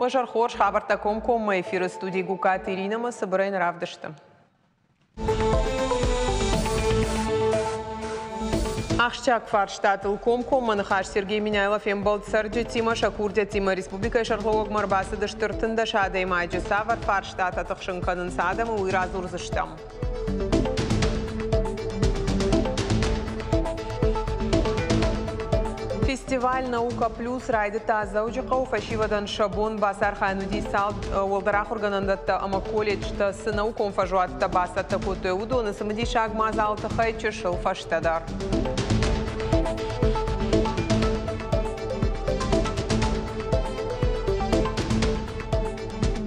Уӕ зӕр хорз, хабӕрттӕ комкоммӕ эфиры студийы Гукаты Иринӕмӕ цыбырӕй нӕ равдысты. Ахсджиаг фарстатыл комкоммӕ ныхас Сергей Меняйло фембӕлд цӕрджытимӕ, сӕ курдиӕттимӕ республикӕйы сӕргълӕууӕгмӕ ӕрбацыдысты 13 адӕймаджы. Цавӕр фарстатӕ тыхсын кӕнынц адӕмы, уый радзурдзыстӕм. Фестиваль «Наука плюс» райдыдта Дзӕуджыхъӕуы. Фӕсивӕдӕн сӕ бон бацархайын уыди цалд уӕлдӕр ахуыргӕнӕндӕттӕ ӕмӕ колледжтӕ цы наукон фӕзуӕттӕ бацӕттӕ кодтой, уыдоны цымыдисаг мадзалы тыххӕй чысыл фӕстӕдӕр.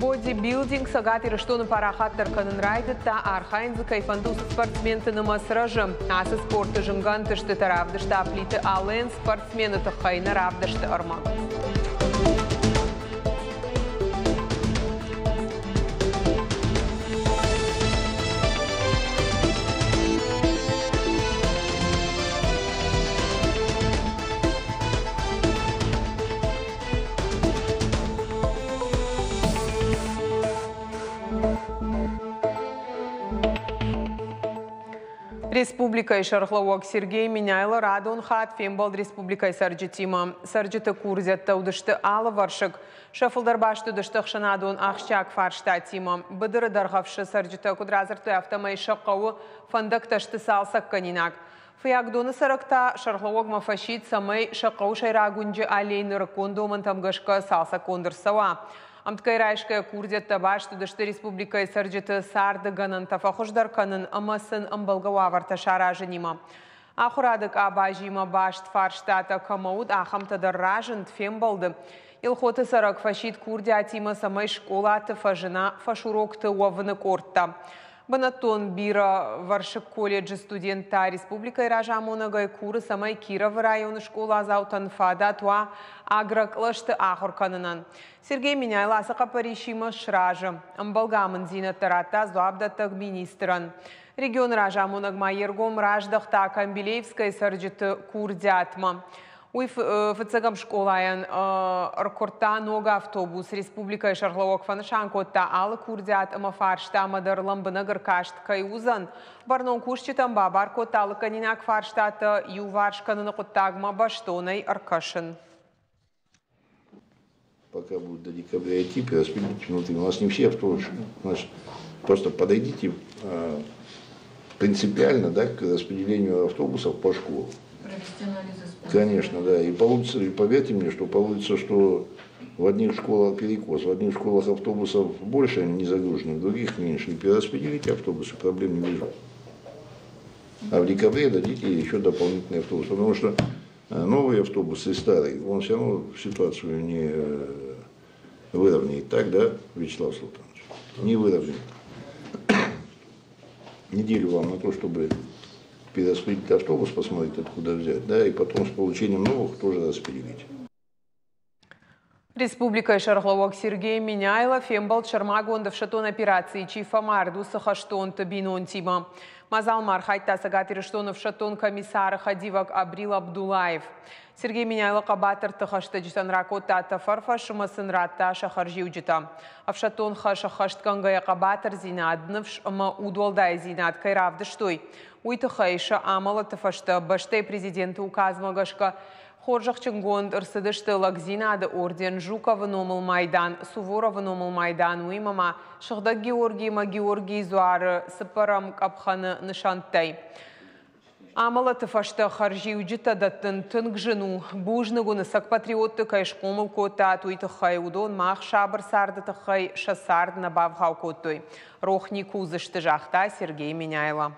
Бодибилдинг Цӕгат Ирыстоны парахатдӕр кӕнын райдыдта, архайын дзы кӕй фӕнды, уыцы спортсменты нымӕц рӕзы. Ацы спорты зынгӕ ӕнтыстытӕ равдыста Плиты Ален спортсмены тыххӕй нӕ равдысты ӕрмӕг. Республикӕйы сӕргълӕууӕг Сергей Меняйло радон хатт фембӕлд республикӕйы цӕрджытимӕ. Цӕрджыты курдиӕттӕ уыдысты алывӕрсыг. Сӕ фылдӕр баст уыдысты ӕхсӕнадон ахсджиаг фарстатимӕ. Быдыры Дӕргъӕвсы цӕрджытӕ куыд радзырдтой, афтӕмӕй сӕ хъӕуы фӕндӕгтӕ сты цалцӕггӕнинаг. Фыййагдоны цӕрӕг та сӕргълӕууӕгмӕ фӕсидт, цӕмӕй сӕ хъӕуы сӕйраг уынджы аллейы нырыккон домӕнтӕм гӕсгӕ цалцӕггонд ӕрцӕуа. Ӕмткӕй райсгӕ курдиӕттӕ баст уыдысты республикӕйы цӕрджыты царды гӕнӕнтӕ фӕхуыздӕр кӕнын ӕмӕ сын ӕмбӕлгӕ уавӕртӕ саразынимӕ. Ахуырады къабазимӕ баст фарстатӕ кӕмӕ уыд, ахӕмтӕ дӕр разынд фембӕлды. Елхоты цӕрӕг фӕсидт курдиатимӕ, цӕмӕй скъолаты фӕзына фӕсурокты уӕвыны къордтӕ. Бынӕттон бирӕвӕрсыг колледжы студенттӕ республикӕйы разамонӕгӕй куры, цӕмӕй Кировы районы скъоладзаутӕн фадат уа агрокълӕсты ахуыр кӕнынӕн. Сергей Меняйло ацы хъӕппӕрисимӕ сразы. Ӕмбӕлгӕ амынддзинӕдтӕ радта дзуапдӕттӕг министрӕн. Регионы разамонӕг ма йе ргом раздӕхта Камбилеевскӕйы цӕрджыты курдиатмӕ. Уый фыццӕгӕм скъолайӕн ӕркуырдта ног автобус. Республикӕйы сӕргълӕууӕг фӕнысан кодта, алы курдиат ӕмӕ фарстамӕ дӕр лӕмбынӕг ӕркаст кӕй уыдзӕн. Бӕрнон кусджытӕн бабар кодта лыггӕнинаг фарстатӕ иуварс кӕныны хъуыддагмӕ бӕстонӕй ӕркӕсын. Пока будет до декабря идти, перераспределите внутри. У нас не все автобусы, значит, просто подойдите принципиально, да, к распределению автобусов по школам. Провести анализы. Конечно, да. И получится, и поверьте мне, что получится, что в одних школах перекос, в одних школах автобусов больше не загружены, в других меньше. И перераспределите автобусы, проблем не вижу. А в декабре дадите еще дополнительный автобус, потому что новый автобус и старый, он все равно ситуацию не выровняет. Так, да, Вячеслав Султанович? Не выровняет. Неделю вам на то, чтобы перераспределить автобус, посмотреть, откуда взять, да, и потом с получением новых тоже распределить. Республикӕйы сӕргълӕууӕг Сергей Меняйло фембӕлд сӕрмагонд ӕфсӕддон операцийы чи фӕмард, уыцы хӕстонты бинонтимӕ. Мадзалмӕ архайдта Цӕгат Ирыстоны ӕфсӕддон комиссары хӕдивӕг Абрил Абдулаев. Сергей Меняйло хъӕбатырты хӕстӕджытӕн ракодта тӕфӕрфӕс ӕмӕ сын радта сӕ хӕрзиуджытӕ. Ӕфсӕддон хӕс ӕххӕстгӕнгӕйӕ хъӕбатырдзинад, ныфс ӕмӕ удуӕлдайдзинад кӕй равдыстой, уый тыххӕй сӕ амӕлӕты фӕстӕ бӕстӕйы президенты указмӕ гӕсгӕ хорзӕхджынгонд ӕрцыдысты Лӕгдзинады орден, Жуковы номыл майдан, Суворовы номыл майдан, уыимӕ ма Сыгъдӕг Георгий ӕмӕ Георгийы дзуары цыппӕрӕм къӕпхӕны нысӕнттӕй. Амӕлӕты фӕстӕ хӕрзиуджытӕ дӕттын тынг зын у. Бузныг уын, ӕцӕг патриотты кӕй схъомыл кодтат, уый тыххӕй. Уыдон мах сабыр царды тыххӕй сӕ цард нӕ бавгъау кодтой. Рох никуы уыдзысты, загъта Сергей Меняйло.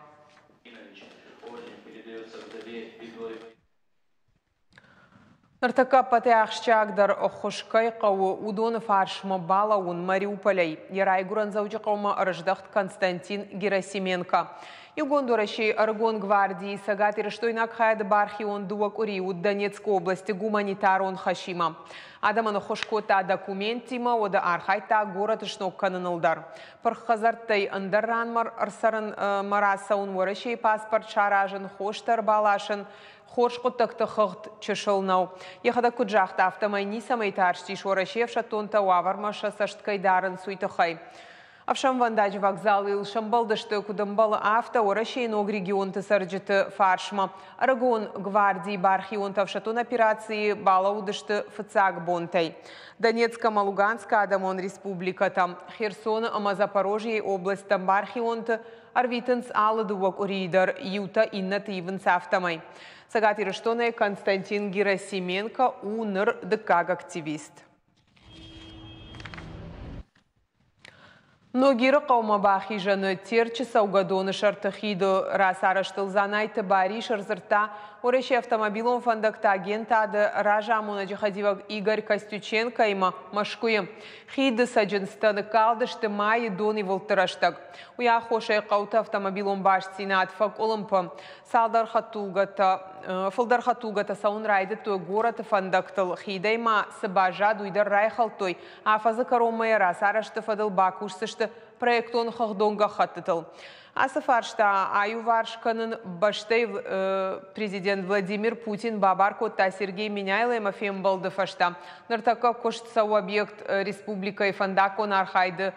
Ныртӕккӕ ӕппӕтӕй ахсджиагдӕр ӕххуыс кӕй хъӕуы, уыдоны фарсмӕ балӕууын Мариуполӕй. Йӕ райгуырӕн Дзӕуджыхъӕумӕ ӕрыздӕхт Константин Герасименко. Иугонд Уӕрӕсейы Ӕрыгон гвардийы цӕгатирыстойнаг хайады бархион дыууӕ къуырийы уыд Донецкы областы гуманитарон хӕсимӕ. Адӕмӕн ӕххуыс кодта документтимӕ, уӕдӕ архайдта горӕт сног кӕныныл дӕр. Пырх хӕдзӕрттӕй ӕндӕр ранмӕ ӕрцӕрынмӕ рацӕуын, Уӕрӕсейы паспорт саразын, хостӕ ӕрбаласын, хорз хъуыддӕгты хыгъд чысыл нӕу. Йӕхӕдӕг куыд загъта, афтӕмӕй ницӕмӕй тарстис, Уӕрӕсейы ӕфсӕддонтӕ уавӕрмӕ сӕ цӕст кӕй дарынц, уый тыххӕй. Ӕфсӕнвӕндаджы вокзалыл сӕмбӕлдысты, куыд ӕмбӕлы, афтӕ Уӕрӕсейы ног регионты цӕрджыты фарсмӕ. Ӕрыгон гвардийы бархионтӕ ӕфсӕддон операцийы балӕууыдысты фыццаг бонтӕй. Донецк ӕмӕ Луганскы адӕмон республикӕтӕм, Херсоны ӕмӕ Запорожьейы областтӕм бархионты ӕрвитынц алы дыууӕ къуырийы дӕр, иутӕ иннӕты ивынц афтӕмӕй. Цӕгат Ирыстонӕй Константин Герасименко у ныр дыккаг активист. Ногиры хъӕумӕ бахизӕны Терчы цӕугӕдоны сӕрты хиды рацарӕзтыл Дзанайты Барис ӕрдзырдта Уӕрӕсейы автомобилон фӕндӕгты агентады разамонӕджы хӕдивӕг Игорь Костюченкоимӕ Мӕскуыйы. Хиды цӕджындзтӕ ныккалдысты майы донивылдты рӕстӕг. Уый аххосӕй хъӕуты автомобилон бастдзинад фӕкъуылымпы. Цалдӕр хӕдтулгӕтӕ, фылдӕр хӕдтулгӕтӕ цӕуын райдыдтой горӕты фӕндӕгтыл, хидӕй ма цы баззад, уый дӕр райхӕлдтой. Афӕдзы кӕронмӕ йӕ рацарӕзты фӕдыл бакусдзысты проектон хыгъдон гӕххӕттытыл. Ацы фарста аиуварс кӕнын бӕстӕйы президент Владимир Путин бабар кодта Сергей Меняйлоимӕ фембӕлды фӕстӕ. Ныртӕккӕ куыст цӕуы объект республикӕйы фӕндаггон архайды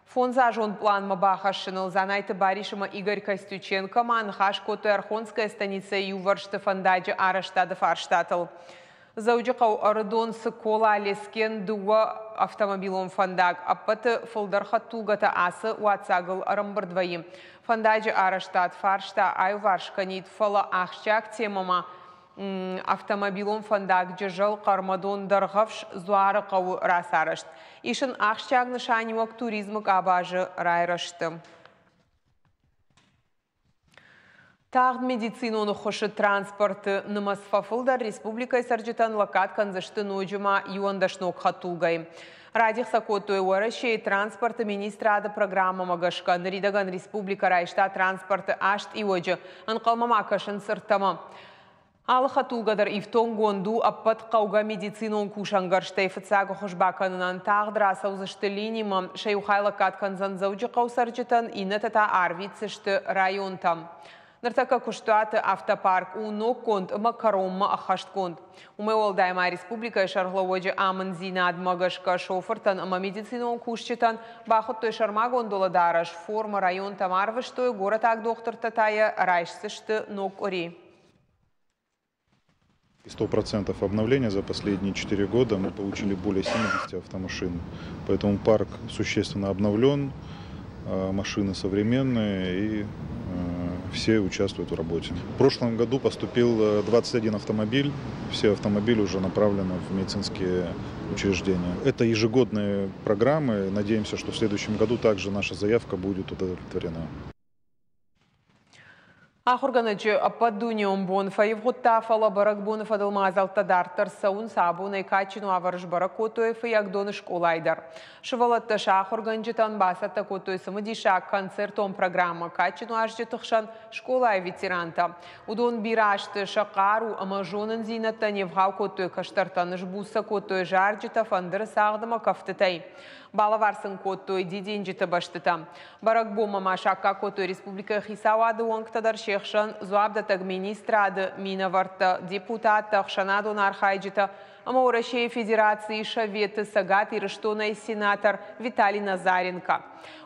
фондзазон пъланмӕ бахӕссыныл. Дзанайты Барис ӕмӕ Игорь Костюченко ма ныхас кодтой Архонская станицӕйы иувӕрсты фӕндаджы арӕзтады фарстатыл. Дзӕуджыхъӕу Ӕрыдон, Цыкола, Лескен дыууӕ автомобилон фӕндаг. Ӕппӕты фылдӕр хӕдтулгӕтӕ ацы уаццагыл ӕрӕмбырд вӕййы. Фӕндаджы арӕзтад фарста аиуварс кӕнид, фӕлӕ ахсджиаг темӕмӕ автомобилон фӕндаг Джызӕл, Хъӕрмӕдон, Дӕргъӕвс, Дзуарыхъӕуы рацарӕзт. Ис ын ахсджиаг нысаниуӕг туризмы къабазы райрӕзты. Тагъд медицинон ӕххуысы транспорты нымӕц фӕфылдӕр, республикӕйы цӕрджытӕн лӕггад кӕндзысты ноджы ма 11 ног хӕдтулгӕйы. Радих сӕ кодтой Уӕрӕсейы транспорты министрады программӕмӕ гӕсгӕ. Ныридӕгӕн республикӕ райста транспорты аст иуӕджы, ӕнхъӕлмӕ ма кӕсынц ӕртӕмӕ. Алы хӕдтулгӕ дӕр ифтонггонд у ӕппӕт хъӕугӕ медицинон кусӕнгӕрзтӕй фыццаг ӕххуыс бакӕнынӕн. Тагъд рацӕудзысты линимӕ, сӕ иу хай лӕггад кӕндзӕн Дзӕуджыхъӕуы цӕрджытӕн, иннӕтӕ та арвитдзысты районтӕм. Ныртӕккӕ куыстуаты автопарк у ноггонд ӕмӕ кӕронмӕ ӕххӕстгонд. Уымӕй уӕлдай ма республикӕйы сӕргълӕууӕджы амынддзинадмӕ гӕсгӕ шофыртӕн ӕмӕ медицинон кусджытӕн бахуыдтой сӕрмагонд уӕлӕдарӕс, формӕ районтӕм арвыстой, горӕтаг дохтыртӕ та йӕ райсдзысты ног къуыри. 100% обновления за последние 4 года мы получили более 70 автомашин. Поэтому парк существенно обновлен, машины современные и все участвуют в работе. В прошлом году поступил 21 автомобиль. Все автомобили уже направлены в медицинские учреждения. Это ежегодные программы. Надеемся, что в следующем году также наша заявка будет удовлетворена. Ахуыргӕнӕджы ӕппӕтдунеон бон фӕивгъуыдта, фӕлӕ бӕрӕгбоны фӕдыл мадзӕлттӕ дарддӕр цӕуынц. Абонӕй кадджын уавӕры сбӕрӕг кодтой Фыййагдоны скъолайы дӕр. Сывӕллӕттӕ сӕ ахуыргӕнджытӕн бацӕттӕ кодтой цымыдисаг концертон программӕ. Кадджын уазджыты хсӕн скъолайы ветерантӕ. Уыдон бирӕ азты сӕ хъару ӕмӕ зонындзинӕдтӕ не вгъау кодтой кӕстӕртӕн, сбуц сӕ кодтой зарджытӕ, фӕндыры цагъд ӕмӕ кӕфтытӕй. Балӕвар сын кодтой дидинджыты бӕстытӕ. Бӕрӕгбонмӕ ма саккаг кодтой республикӕйы хицауады уӕнгтӕ дӕр, се хсӕн дзуапдӕттӕг министрады минӕвӕрттӕ, депутаттӕ, ӕхсӕнадон архайджытӕ ӕмӕ Уӕрӕсейы Федерацийы Советы Цӕгат Ирыстонӕй сенатор Виталий Назаренко.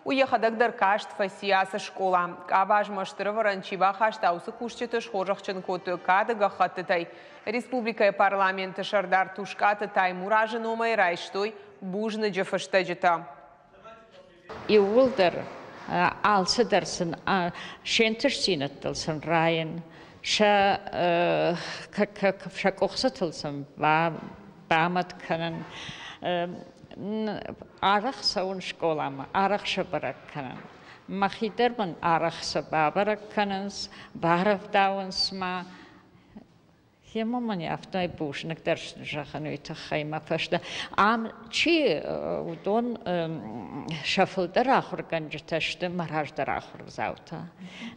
Уый йӕхӕдӕг дӕр каст фӕци ацы скъола. Къабазмӕ стыр ӕвӕрӕн чи бахаста, уыцы кусджыты схорзӕхджын кодтой кады гӕххӕттытӕй. Республикӕйы парламенты сӕрдар Тускъаты Таймуразы номӕй райстой бузныджы фыстӕджытӕ. Иууылдӕр алцыдӕр сын се нтыстдзинӕдтыл сын райын, сӕ сӕ къухцытыл сын бамӕт кӕнын. Арӕх цӕуын скъоламӕ, арӕх сӕ бӕрӕг кӕнын. Мӕхи дӕр мын арӕх сӕ бабӕрӕг кӕнынц, барӕвдауынц мӕ. Гъемӕ мын афтӕ бузныг дӕр зӕгъын уый тыххӕй мӕ фӕстӕ. Ам чи, уыдон сӕ фылдӕр ахуыргӕнджытӕ сты мӕ раздӕр ахуырдзаутӕ.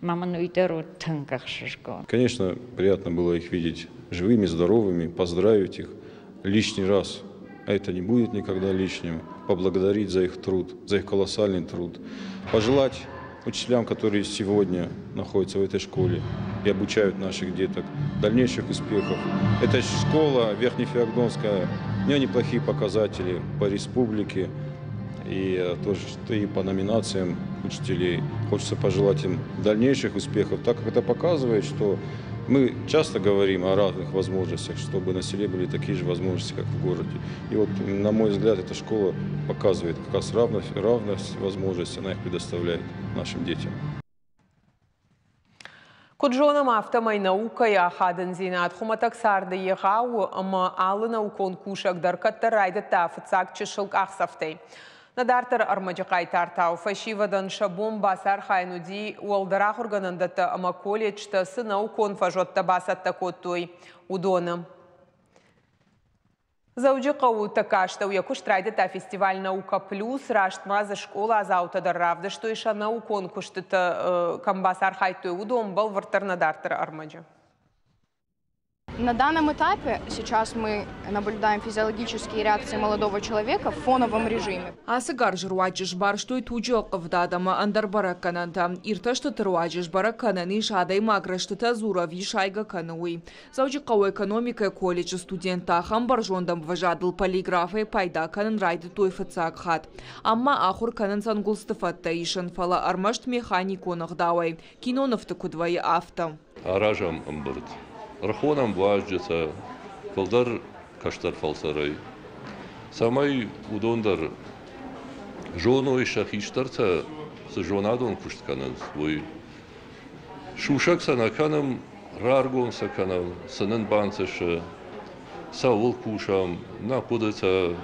Мӕ мын уый дӕр уыд тынг ӕхсызгон. Конечно, приятно было их видеть живыми, здоровыми, поздравить их лишний раз. А это не будет никогда лишним. Поблагодарить за их труд, за их колоссальный труд. Пожелать учителям, которые сегодня находятся в этой школе и обучают наших деток, дальнейших успехов. Эта школа Верхнефеогдонская, у нее неплохие показатели по республике и тоже и по номинациям учителей. Хочется пожелать им дальнейших успехов, так как это показывает, что мы часто говорим о разных возможностях, чтобы на селе были такие же возможности, как в городе. И вот, на мой взгляд, эта школа показывает как раз равность возможностей, она их предоставляет нашим детям. Куыд зонӕм, афтӕмӕй наукӕйы ахадындзинад хуымӕтӕг царды егъау у, ӕмӕ алы наукон кусӕг дӕр кӕддӕр райдыдта фыццаг чысыл къахдзӕфтӕй. Нӕ дарддӕры ӕрмӕджы хъайтартау фӕсивӕдӕн сӕ бон бацархайын уыди, уӕлдӕр ахуыргӕнӕндӕттӕ ӕмӕ колледжтӕ цы наукон фӕзуӕттӕ бацӕттӕ кодтой, уыдоны. Дзӕуджыхъӕуы тӕккӕ астӕу йӕ куыст райдыдта фестиваль «Наука плюс». Раст ма дзы скъоладзаутӕ дӕр равдыстой сӕ наукон куыстытӕ, кӕм бацархайдтой, уыдон бӕлвырддӕр нӕ дарддӕры ӕрмӕджы. На данном этапе сейчас мы наблюдаем физиологические реакции молодого человека в фоновом режиме. Ацы гарзы руаджы сбарстой туджы ӕлхъывдад ӕмӕ ӕндӕр бӕрӕггӕнӕнтӕ. Иртӕстыты руаджы сбӕрӕг кӕнӕн ис, адӕймаг рӕстытӕ дзуры ӕви сайгӕ кӕны, уый. Дзӕуджыхъӕуы экономикӕйы колледжы студенттӕ ахӕм бӕрзонд ӕмвӕзадыл полиграфӕй пайда кӕнын райдыдтой фыццаг хатт. Ам ма ахуыр кӕнынц ӕнгуылдзты фӕдтӕ исын, фӕлӕ ӕрмӕст механикон ӕгъдауӕй, кинонывты куыд вӕййы, афтӕ. Аразӕм ӕмбырд. Ӕрхонӕм уазджытӕ, фылдӕр кӕстӕр фӕлтӕрӕй, цӕмӕй уыдон дӕр зоной, сӕ хистӕртӕ цы зонадон куыст кӕнынц, уый. Сусӕг сӕ нӕ кӕнӕм, раргом сӕ кӕнӕм, цы нын бантысы, цӕуыл кусӕм, нӕ хъуыдытӕ.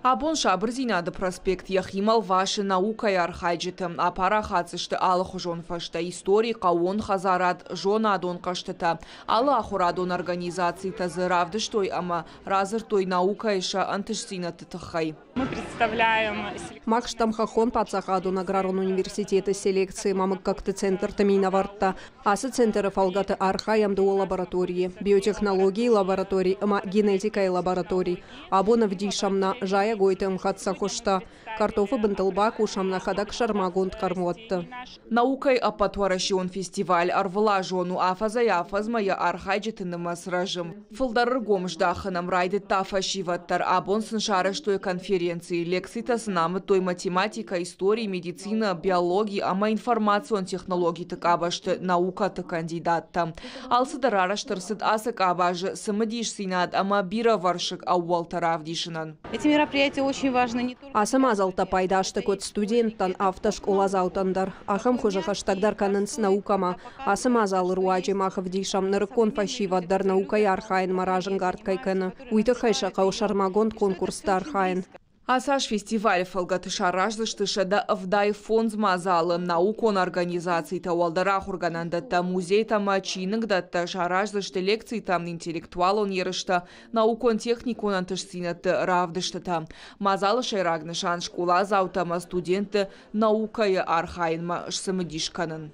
Абон Сабырдзинады проспект йӕхимӕ лвасы наукӕйы архайджыты. Апарахат дзы сты алыхуызон фӕзтӕ, истори, хъӕууон хӕдзарад, зонадон хъӕзтытӕ. Алы ахуырадон организацитӕ дзы равдыстой ӕмӕ радзырдтой наукӕйы сӕ ӕнтыстдзинӕдты тыххӕй. Мы представляем Мах стӕм Хӕххон паддзахадон аграрон университеты селекцийы ӕмӕ мыггӕгты центрты минӕвӕрттӕ. Ацы центры фӕлгӕты архайӕм дыууӕ лабораторийы – биотехнологийы лаборатори ӕмӕ генетикӕйы лаборатори. Абон ӕвдисӕм нӕ зайӕгойты ӕмхӕццӕ хуызтӕ. Картофы бынтыл бакусӕм нӕхӕдӕг сӕрмагонд хъӕрмуӕтты. Наукӕйы ӕппӕтуӕрӕсеон фестиваль ӕрвылазон у, афӕдзӕй-афӕдзмӕ йӕ архайджыты нымӕц рӕзы. Фылдӕр ӕргом здахын ӕм райдыдта фӕсивӕд дӕр. Абон сын сарӕзтой конференци, лекцитӕ сын амыдтой математикӕ, истори, медицинӕ, биологи ӕмӕ информацион технологиты къабӕзты наукӕты кандидаттӕ. Алцыдӕр арӕзт ӕрцыд ацы къабазы цымыдисдзинад ӕмӕ бирӕвӕрсыг ӕууӕлтӕ равдисынӕн. Эти мероприятия очень важны не только Ацы мадзӕлттӕ пайда сты куыд студенттӕн, афтӕ скъоладзаутӕн дӕр. Ахӕм хуызы хӕстӕгдӕр кӕнынц наукӕмӕ. Ацы мадзалы руаджы мах ӕвдисӕм, нырыккон фӕсивӕд дӕр наукӕйы архайынмӕ разӕнгард кӕй кӕны. Уый тыххӕй сӕ хъӕуы сӕрмагонд конкурсты архайын. Ацы аз фестивалы фӕлгӕты сараздзысты 175 мадзалы. Наукон организацитӕ, уӕлдӕр ахуыргӕнӕндӕттӕ, музейтӕ ӕмӕ чиныгдӕттӕ сараздзысты лекцитӕ, интеллектуалон ерыстӕ, наукон-техникон ӕнтыстдзинӕдты равдыстытӕ. Мадзалы сӕйраг нысан скъоладзаутӕ ӕмӕ студентты наукӕйы архайынмӕ сцымыдис кӕнын.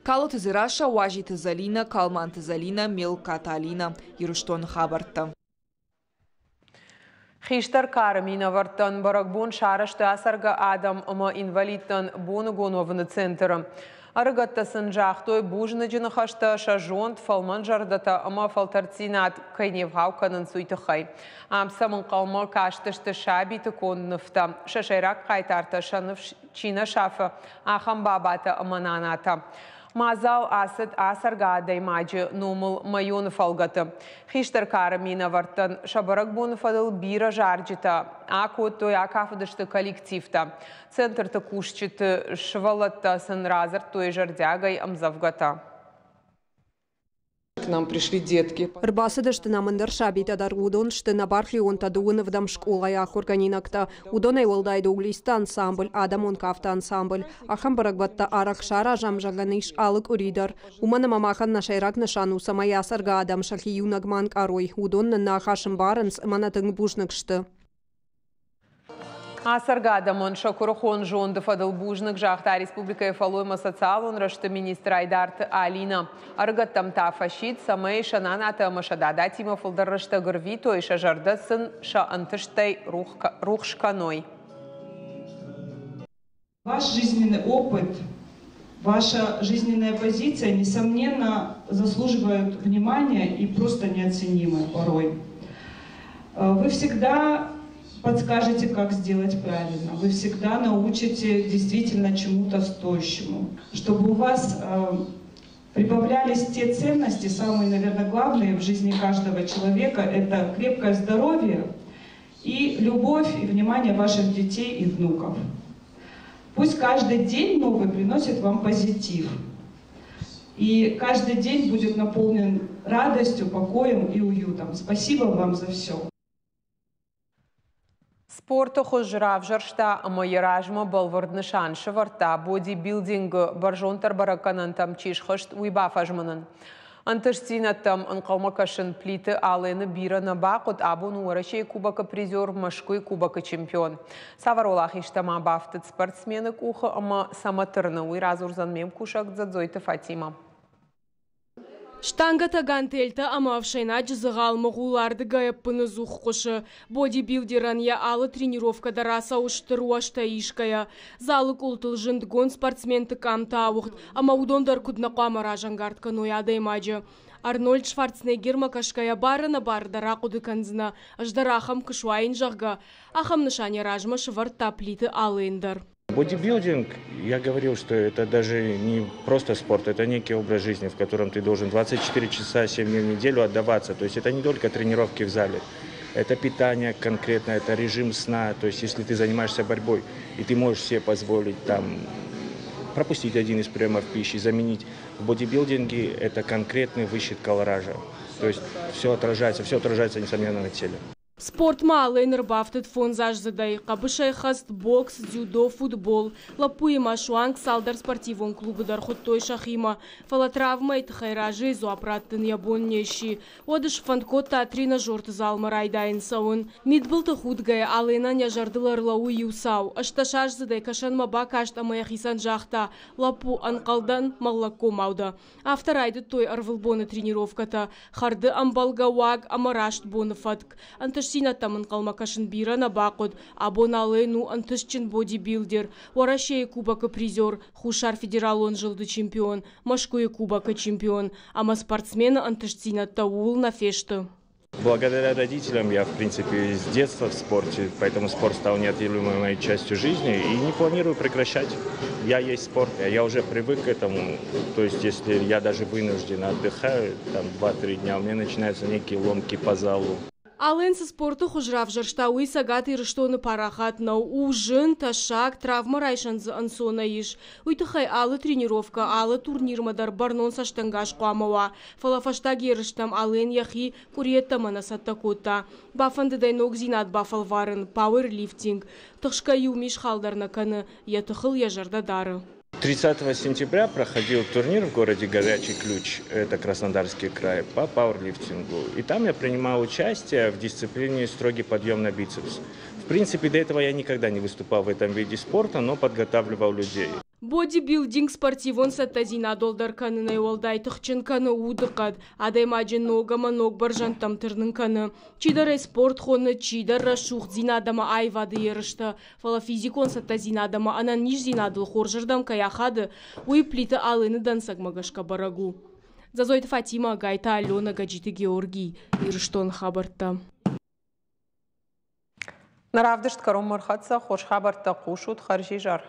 Калоты Дзерассӕ, Уазиты Зӕлинӕ, Калманты Зӕлинӕ, Мелкаты Алинӕ. Ирыстоны хабӕрттӕ. Хистӕр кары минӕвӕрттӕн бӕрӕгбон сарӕзта ацӕргӕ адӕм ӕмӕ инвалидтӕн боныгон уӕвыны центры. Ӕрыгӕттӕ сын загътой бузныджы ныхӕстӕ, сӕ зонд, фӕлмӕн зӕрдӕтӕ ӕмӕ фӕлтӕрддзинад кӕй не вгъау кӕнынц, уый тыххӕй. Ам сӕм ӕнхъӕлмӕ кастысты сабиты конд нывтӕ. Сӕ сӕйраг хъайтартӕ сӕ ныфс чи нӕ сафы, ахӕм бабатӕ ӕмӕ нанатӕ. Мадзал ацыд ацӕргӕ адӕймаджы номыл мӕйоны фӕлгӕты. Хистӕр кары минӕвӕрттӕн сӕ бӕрӕгбоны фӕдыл бирӕ зарджытӕ акодтой, акафыдысты коллективтӕ. Центрты кусджыты сывӕллӕттӕ сын радзырдтой зӕрдиагӕй ӕмдзӕвгӕтӕ. к нам пришли детки. Ӕрбацыдысты нӕм ӕндӕр сабитӕ дӕр, уыдон сты нӕ бархионтӕ дыууын ӕвдӕм скъолайы ахуыргӕнинӕгтӕ. Уыдонӕй уӕлдай Доулисты ансамбль, адӕмон кафты ансамбль. Ахӕм бӕрӕгбӕттӕ арӕх саразӕм, зӕгъӕн ис, алы къуыри дӕр. Уымӕн ӕмӕ махӕн нӕ сӕйраг нысан у, цӕмӕй ацӕргӕ адӕм сӕхи иунӕг ма ӕнкъарой. Уыдон нын нӕ ахӕс ӕмбарынц ӕмӕ нӕ тынг бузныг сты. Ацӕргӕ адӕмӕн сӕ куырыхон зонды фӕдыл бузныг загъта республикӕйы фӕллой ӕмӕ социалон рӕзты министр Айдарты Алинӕ. Ӕрыгӕттӕм та фӕсидт, цӕмӕй сӕ нанатӕ ӕмӕ сӕ дадатимӕ фылдӕр рӕстӕг ӕрвитой, сӕ зӕрдӕ сын сӕ ӕнтыстӕй рухс кӕной. Ваш жизненный опыт, ваша жизненная позиция, несомненно, заслуживают внимания и просто неоценимы порой. Вы всегда подскажете, как сделать правильно. Вы всегда научите действительно чему-то стоящему. Чтобы у вас прибавлялись те ценности, самые, наверное, главные в жизни каждого человека, это крепкое здоровье и любовь и внимание ваших детей и внуков. Пусть каждый день новый приносит вам позитив. И каждый день будет наполнен радостью, покоем и уютом. Спасибо вам за все. Спорты хуыз равзӕрста ӕмӕ йӕ размӕ бӕлвырд нысан сӕвӕрдта бодибилдингы бӕрзонддӕр бӕрӕггӕнӕнтӕм чи схызт, уый бафӕзмынын. Ӕнтыстдзинӕдтӕм ӕнхъӕлмӕ кӕсын Плиты Алены бирӕ нӕ бахъуыд, абон у Уӕрӕсейы Кубокы призер, Мӕскуыйы Кубокы чемпион. Цавӕр уӕлахизтӕ ма бафтыд спортсмены къухы ӕмӕ цӕмӕ тырны, уый радзурдзӕн ме мкусӕг Дзӕдзойты Фатимӕ. Штангӕтӕ, гантельтӕ ӕмӕ ӕфсӕйнаджы дзыгъал-мыгъул ардыгӕй ӕппыныдзух хъуысы. Бодибилдерӕн йӕ алы тренировкӕ дӕр ацӕуы стыр уӕзтӕ исгӕйӕ. Залы къултыл зындгонд спортсменты къамтӕ ауыгъд ӕмӕ уыдон дӕр куыд нӕ хъуамӕ разӕнгард кӕной адӕймаджы. Арнольд Шварценеггермӕ кӕсгӕйӕ бар-ӕнӕбары дӕр ахъуыды кӕндзынӕ, ӕз дӕр ахӕм куы суаин, зӕгъгӕ. Ахӕм нысан йӕ размӕ сӕвӕрдта Плиты Ален дӕр. Бодибилдинг, я говорил, что это даже не просто спорт, это некий образ жизни, в котором ты должен 24 часа 7 дней в неделю отдаваться. То есть это не только тренировки в зале, это питание конкретно, это режим сна. То есть если ты занимаешься борьбой, и ты можешь себе позволить там пропустить один из приемов пищи, заменить. В бодибилдинге это конкретный высчет калоража. То есть все отражается, несомненно, на теле. Спортмӕ Ален ӕрбафтыд фондзаздзыдӕй: хъӕбысӕйхӕст, бокс, дзюдо, футбол. Лӕппуимӕ суанг цалдӕр спортивон клубы дӕр хуыдтой сӕхимӕ, фӕлӕ травмӕйы тыххӕй разыйы дзуапп раттын йӕ бон не сси. Уӕд сфӕнд кодта тренажерты залмӕ райдайын цӕуын. Мидбылты худгӕйӕ Аленӕн йӕ зӕрдыл ӕрлӕууы иу цау. 18-аздзыдӕй кӕсӕнмӕ бакаст ӕмӕ йӕхицӕн загъта: «Лӕппу, ӕнхъӕлдӕн, мӕллӕггомау дӕ». Афтӕ райдыдтой ӕрвылбоны тренировкӕтӕ, хӕрды ӕмбӕлгӕ уаг ӕмӕ раст боны фӕтк. Ӕнтыстдзинӕдтӕм ӕнхъӕлмӕ кӕсын бирӕ нӕ бахъуыд. Абон Ален у ӕнтыстджын бодибилдер, Уӕрӕсейы Кубокы призер, Хуссар Федералон зылды чемпион, Мӕскуыйы Кубокы чемпион. Ӕмӕ спортсмены ӕнтыстдзинӕдтӕ ууыл нӕ фесты. Благодаря родителям я, в принципе, с детства в спорте, поэтому спорт стал неотъемлемой моей частью жизни и не планирую прекращать. Я есть спорт, я уже привык к этому. То есть, если я даже вынужден отдыхаю, там 2-3 дня, у меня начинаются некие ломки по залу. Ален цы спорты хуыз равзӕрста, уый Цӕгат Ирыстоны парахат нӕу. У зын, тӕссаг, травмӕ райсӕн дзы ӕнцонӕй ис. Уый тыххӕй алы тренировкӕ, алы турнирмӕ дӕр бӕрнон цӕстӕнгас хъуамӕ уа. Фӕлӕ фӕстаг ерыстӕм Ален йӕхи къуыри йеддӕмӕ нӕ цӕттӕ кодта. Бафӕндыд ӕй ногдзинад бафӕлварын – пауэрлифтинг. Тыхсгӕ иу мисхал дӕр нӕ кӕны, йӕ тыхыл йӕ зӕрдӕ дары. 30 сентября проходил турнир в городе Горячий Ключ, это Краснодарский край, по пауэрлифтингу. И там я принимал участие в дисциплине строгий подъем на бицепс. В принципе, до этого я никогда не выступал в этом виде спорта, но подготавливал людей. Бодибилдинг спортивон цӕттӕдзинад уӕлдӕр кӕнынӕй уӕлдай тыхджын кӕны удыхъӕд, адӕймаджы ног ӕмӕ ног бӕрзӕндтӕм тырнын кӕны. Чидӕр ӕй спорт хоны, чидӕр рӕсугъддзинад ӕмӕ аивады ерыстӕ, фӕлӕ физикон цӕттӕдзинад ӕмӕ ӕнӕниздзинадыл хорзырдӕм кӕй ахады, уый Плиты Алены дӕнцӕгмӕ гӕсгӕ бӕрӕг у. Дзӕдзойты Фатимӕ, Гайта Алена, Гаджиты Георгий, Ирыстоны хабӕрттӕ. Нӕ равдыст кӕронмӕ ӕрхӕццӕ, хорз хабӕрттӕ хъусут, хӕрзизӕр.